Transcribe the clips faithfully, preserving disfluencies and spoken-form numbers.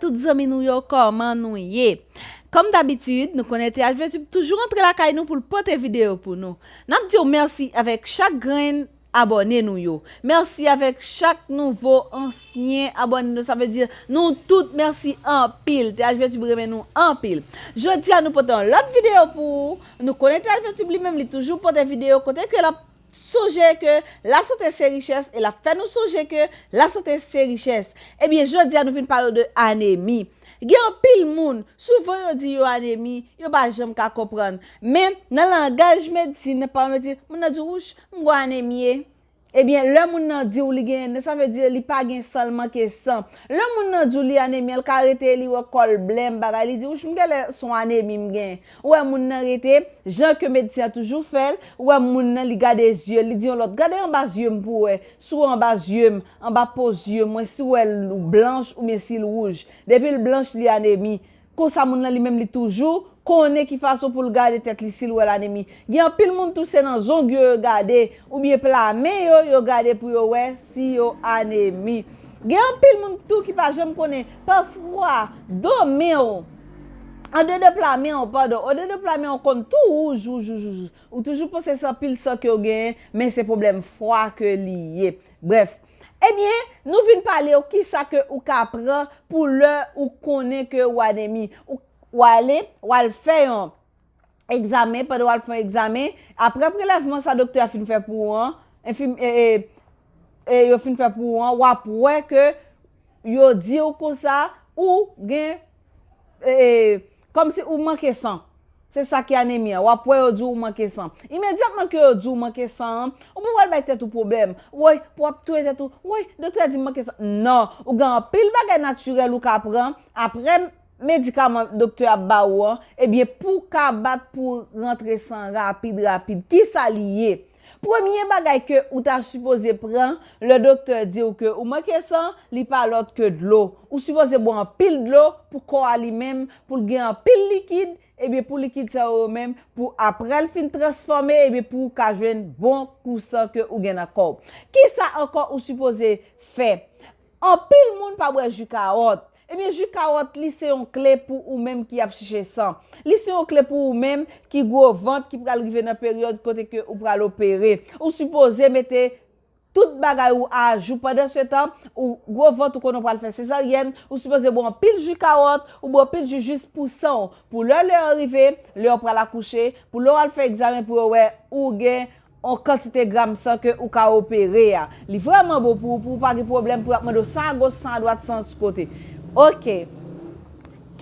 tout zanmi nou yo, kòman nou ye? Kòm dabitid, nou konnen T H V Tube toujou rantre lakay nou pou l pote videyo pou nou. N ap di w mèsi avèk chak grenn abòne nou yo. Mèsi avèk chak nouvo ansyen abòne nou. Sa vle di nou tout mèsi anpil. T H V Tube renmen nou anpil. Jodi a nou pote yon lòt videyo pou ou. Nou konnen T H V Tube li menm li toujou pote videyo kote ke l ap sonje ke lasante se richès e l ap fè nou sonje ke lasante se richès. Ebyen, jodi a nou vin pale w de anemi. Gen anpil moun, souvan yo di yo anemi, yo pa janm ka konprann. Men, nan langaj medsin, nan pawòl medsin, moun nan di, wouch, m gon anemi. Ebyen, lè moun nan di w li gen, sa vle di li pa gen san, l manke san. Lè moun nan di w li anemi, l ka rete, li wè kò l blenm, bagay, li di, wouch, m genlè se yon anemi m gen. Ou wè moun nan rete, jan ke medsen an toujou fè l, ou wè moun nan li gade zye l, li di yon lòt, gade anba zye m pou w wè, si w wè anba zye m, anba po zye m, wè si w wè l blanch oubyen si l wouj. Depi l blanch, li anemi. Konsa moun nan li menm li toujou konnen ki fason pou l gade tèt li si l wè l anemi. Gen anpil moun tou se nan zong yo yo gade, oubyen pla men yo yo gade pou yo wè si yo anemi. Gen anpil moun tou ki pa janm konnen, pafwa, do men w, andede pla men w, padon, andede pla men w konn tou wouj, wouj, wouj, wouj. Ou toujou panse se anpil san ke w genyen, men se pwoblèm fwa ke li ye. Brèf, ebyen, nou vin pale w kisa ke ou ka pran pou lè ou konnen ke w anemi. Ou, w ale, w al fè yon egzamen, pandan w al fè yon egzamen, apre prelèvman sa doktè a fin fè pou ou an, enfim, e, e, e, yo fin fè pou ou an, w ap wè ke yo di w konsa, ou gen, e, e, kòmsi ou manke san. Se sa ki anemi an. W ap wè yo di w ou manke san. Imedyatman ke yo di w manke san an, ou pa pral bay tèt ou pwoblèm. Woy, pou w ap touye tèt ou. Woy, doktè a di m manke san. Non, ou gen anpil bagay natirèl ou ka pran. Apre medikaman doktè a ba ou an, ebyen, pou w ka bat pou rantre san rapid, rapid. Kisa li ye? Premye bagay ke ou ta sipoze pran, lè doktè di w ke ou manke san, li pa lòt ke dlo. Ou sipoze bwè anpil dlo pou kò a li menm, pou l gen anpil likid, ebyen, pou likid sa yo menm, pou apre l fin transfòme, ebyen, pou w ka jwenn bon kou san ke ou gen nan kò w. Kisa ankò ou sipoze fè? Anpil moun pa bwè ji kawòt. Ebyen, ji kawòt, li se yon kle pou ou menm ki ap chèche san. Li se yon kle pou ou menm ki gwo vant, ki pral rive nan peryòd kote ke ou pral opere. Ou sipoze mete tout bagay ou ajou. Pandan se tan, ou gwo vant ou konnen w pral fè sezaryèn, ou sipoze bwè anpil ji kawòt, ou bwè anpil ji jis pou san w. Pou lè lè an rive, lè w pral akouche, pou lè w al fè egzamen pou yo wè ou gen yon kantite gram san ke ou ka opere a. Li vrèman bon pou ou, pou ou pa gen pwoblèm, pou y ap mande w san a goch, san a dwat, san sou kote. Oke.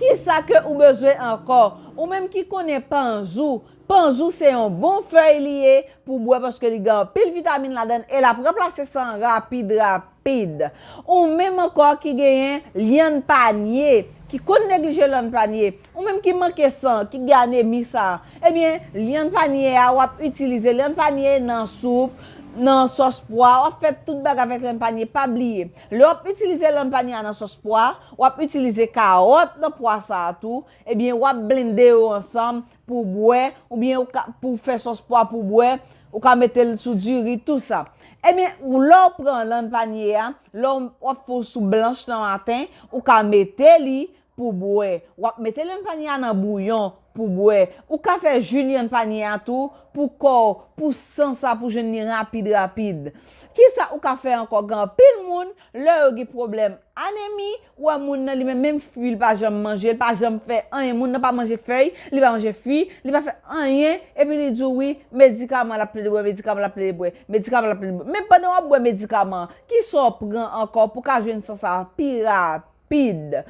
Kisa ke ou bezwen ankò? Ou menm ki konnen panzou, panzou se yon bon fèy li ye pou bwè paske li gen anpil vitamin ladan l e l ap ranplase san rapid, rapid. Ou menm ankò ki genyen lyann panye, ki konn neglije lyann panye, ou menm ki manke san, ki gen anemi sa, ebyen, lyann panye a, w ap itilize lyann panye nan soup, nan sòs pwa, w ap fè tout bagay avèk lyann panye, pa bliye. Lè w ap itilize lyann panye a nan sòs pwa, w ap itilize kawòt nan pwa sa a tou, ebyen, w ap blende yo ansanm pou bwè, oubyen ou ka, pou fè sòs pwa pou bwè, ou ka mete l sou diri, tou sa. Ebyen, ou, lè w pran lyann panye a, lè w ap fè yon soup blanch nan maten, ou ka mete li pou bwè. W ap mete lyann panye a nan bouyon pou bwè. Ou ka fè ji lyann panye a tou pou kò w, pou san sa, pou jwenn li rapid, rapid. Kisa ou ka fè ankò? Gen anpil moun, lè yo gen pwoblèm anemi, ou wè moun nan li menm, menm fwi li pa janm manje, li pa janm fè anyen. Moun nan pa manje fèy, li pa manje fwi, li pa fè anyen, epi li di w wi, medikaman l ap plede bwè, medikaman l ap plede bwè, medikaman l ap plede bwè. Men pandan w ap bwè medikaman an, kisa w pran ankò pou w ka jwenn san sa pi rapid?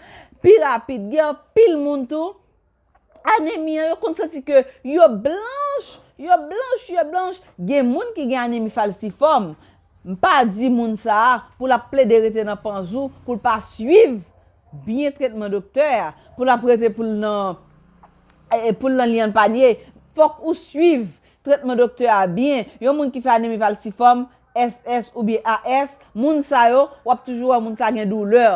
Pi rapid. Gen anpil moun tou, anemi an, yo konn santi ke yo blanch, yo blanch, yo blanch. Gen moun ki gen anemi falsifòm. M pa di moun sa a pou l ap plede rete nan panzou, pou l pa swiv byen tretman doktè a, pou l ap rete pou l nan, e, pou l nan lyann panye. Fòk ou swiv tretman doktè a byen. Yon moun ki fè anemi falsifòm, S S oubyen A S, moun sa yo, w ap toujou wè moun sa gen doulè.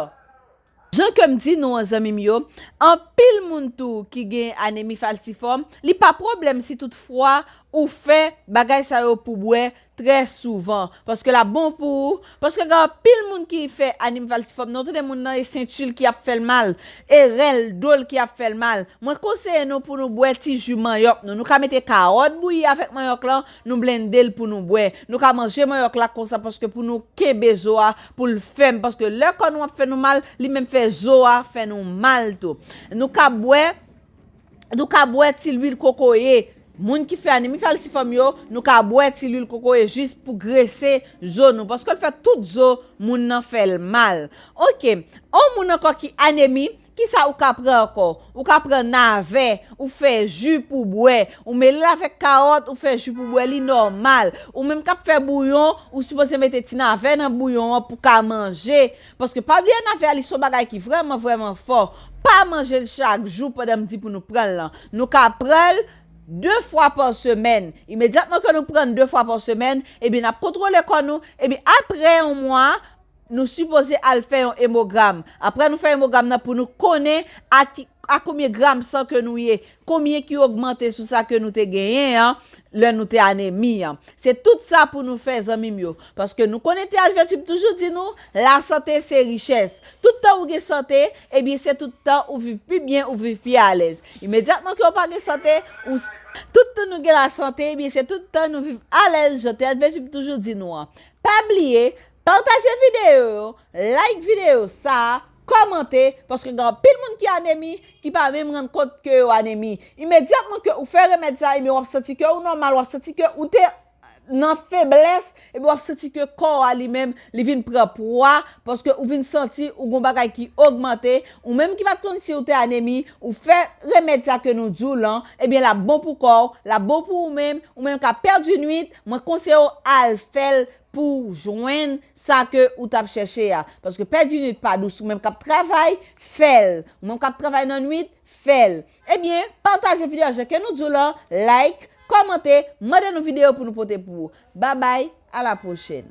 Jan ke m di nou an, zanmi m yo, anpil moun tou ki gen anemi falsifòm, li pa pwoblèm si toutfwa ou fè bagay sa yo pou bwè trè souvan. Paske l ap bon pou ou. Paske gen anpil moun ki fè anemi falsifòm nan, ou tande moun nan e senti l ki ap fè l mal, e rèl do l ki ap fè l mal. Mwen konseye nou pou nou bwè ti ji manyòk nou. Nou ka mete kawòt bouyi avèk manyòk lan, nou blende l pou nou bwè. Nou ka manje manyòk la konsa paske pou nou kenbe zo a, pou l fèm. Paske lè kò nou ap fè nou mal, li menm fè zo a fè nou mal tou. Nou ka bwè, nou ka bwè ti lwil kokoye. Moun ki fè anemi falsifòm yo, nou ka bwè ti lwil kokoye jis pou grese zo nou. Paske l fè tout zo moun nan fè l mal. Oke, yon moun ankò ki anemi, kisa ou ka pran ankò? Ou ka pran navè, ou fè ji pou bwè. Ou mele l avèk kawòt, ou fè ji pou bwè, li nòmal. Ou menm k ap fè bouyon, ou sipoze mete ti navè nan bouyon an pou ka manje. Paske pa bliye navè a, li se yon bagay ki vrèman, vrèman fò. Pa manje l chak jou pandan m di pou nou pran l lan. Nou ka pran l de fwa pa semèn. Imedyatman ke nou pran l de fwa pa semèn, ebyen, n ap kontwole kò nou. Ebyen, apre yon mwa, nou sipoze al fè yon emogram. Apre nou fè emogram nan pou nou konnen a ki, a konbyen gram san ke nou ye, konbyen ki ogmante sou sa ke nou te genyen an, lè nou te anemi an. Se tout sa pou nou fè, zanmi m yo. Paske nou konnen T H V Tube toujou di nou, lasante se richès. Tout tan ou gen sante, ebyen se tout tan ou viv pi byen, ou viv pi alèz. Imedyatman ke ou pa gen sante, ou s-, tout tan nou gen lasante, ebyen se tout tan nou viv alèz, jan T H V Tube toujou di nou an. Pa bliye, pataje videyo yo, like videyo sa a, kòmante, paske gen anpil moun ki anemi, ki pa menm rann kont ke yo anemi. Imedyatman ke ou fè remèd sa, ebyen w ap santi ke ou nòmal, w ap santi ke ou te nan feblès, ebyen w ap santi ke kò a li menm, li vin pran pwa, paske ou vin santi ou gon bagay ki ogmante, ou menm ki pa t konn si ou te anemi, ou fè remèd sa ke nou di w lan, ebyen l ap bon pou kò w, l ap bon pou ou menm, ou menm k ap pèdi nwit, mwen konseye w al fè l pou w jwenn sa ke ou t ap chèche a. Paske pèdi nwit pa dous, ou menm k ap travay, fè l. Ou menm k ap travay nan nwit, fè l. Ebyen, pataje videyo a jan ke nou di w lan, like, kòmante, mande nou videyo pou nou pote pou ou. Babay, a la pwochèn.